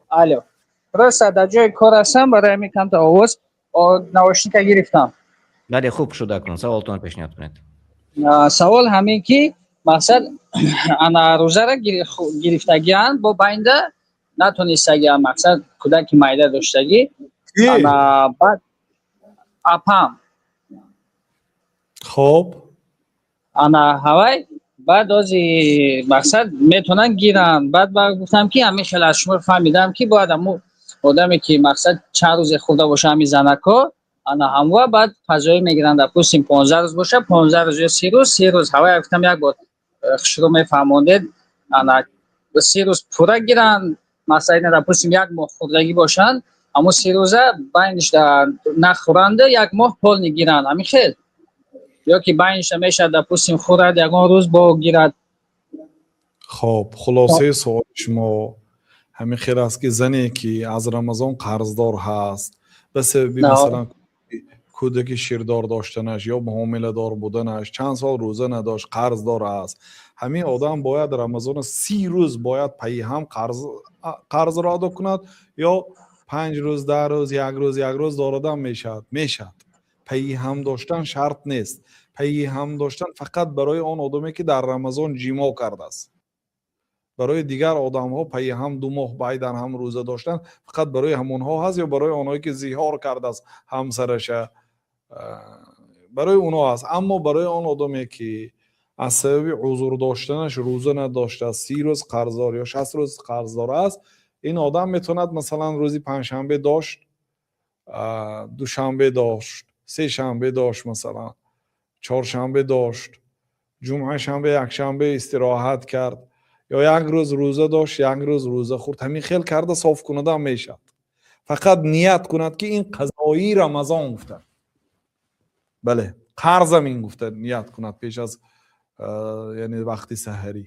Алло, просто дар ҷои кор ҳастам, барои ҳамин камта овоз наушника гирифтам. Бале, хуб шуд. Акнун саволтонро пешниҳод кунед. Савол ҳамин ки, мақсад, ана рӯзара гирифтагианд, бо байнда натонистагиам, мақсад, кӯдаки майда доштагӣ. Ана баъд апам. Хоб. Ана ҳавай баъд ози, мақсад, метавонанд гиранд. Баъд ба гуфтам, ки ҳамин хел аз шумо фаҳмидам, ки бояд ҳамун одаме, ки, мақсад, чанд рӯзе хӯрда боша, ҳамин занако ана ҳамва баъд қазоӣ мегиранд. Допустим, 15 рӯз боша, 15 рӯз ё 30 рӯз, 30 рӯз. Ҳавай гуфтам, як бор хушрӯ мефаҳмондед, ана 30 рӯз пурра гиранд. Масалан, допустим, як моҳ хӯрдагӣ бошанд, ҳамун 30 рӯза байниш нахӯранда, як моҳ полный гиранд, ҳамин хел ё ки байниша мешавад, допустим, хӯрад, ягон рӯз бо гирад? Хоб, хулосаи суоли шумо ҳамин хел аст, ки зане, ки аз Рамазон қарздор ҳаст, ба сабаби, масалан, кӯдаки ширдор доштанаш ё ҳомиладор буданаш, чанд сол рӯза надошт, қарздор аст. Ҳамин одам бояд Рамазона 30 рӯз бояд пайи ҳам қарзро адо кунад ё 5 рӯз, 10 рӯз, як рӯз, як рӯз дорадам мешавад? Мешавад. Пайи ҳам доштан шарт нест. Пайи ҳам доштан фақат барои он одаме, ки дар Рамазон ҷимоъ кардааст. Барои дигар одамҳо пайи ҳам 2 моҳ бай дар ҳам рӯза доштан фақат барои ҳамонҳо ҳаст ё барои онҳое, ки зиҳор кардааст ҳамсараша, барои онҳо ҳаст. Аммо барои он одаме, ки аз сабаби узр доштанаш рӯза надоштааст, 30 рӯз қарздор ё 60 рӯз қарздор аст, ин одам метавонад, масалан, рӯзи панҷшанбе дошт, душанбе дошт, сешанбе дошт, масалан, чоршанбе дошт, ҷумъа, шанбе, якшанбе истироҳат кард ё як рӯз рӯза дошт, як рӯз рӯза хӯрд, ҳамин хел карда соф кунадам мешавад. Фақат ният кунад, ки ин қазоии Рамазон гуфта, бале, қарзам ин гуфта ният кунад пеш аз, яъне, вақти саҳарӣ.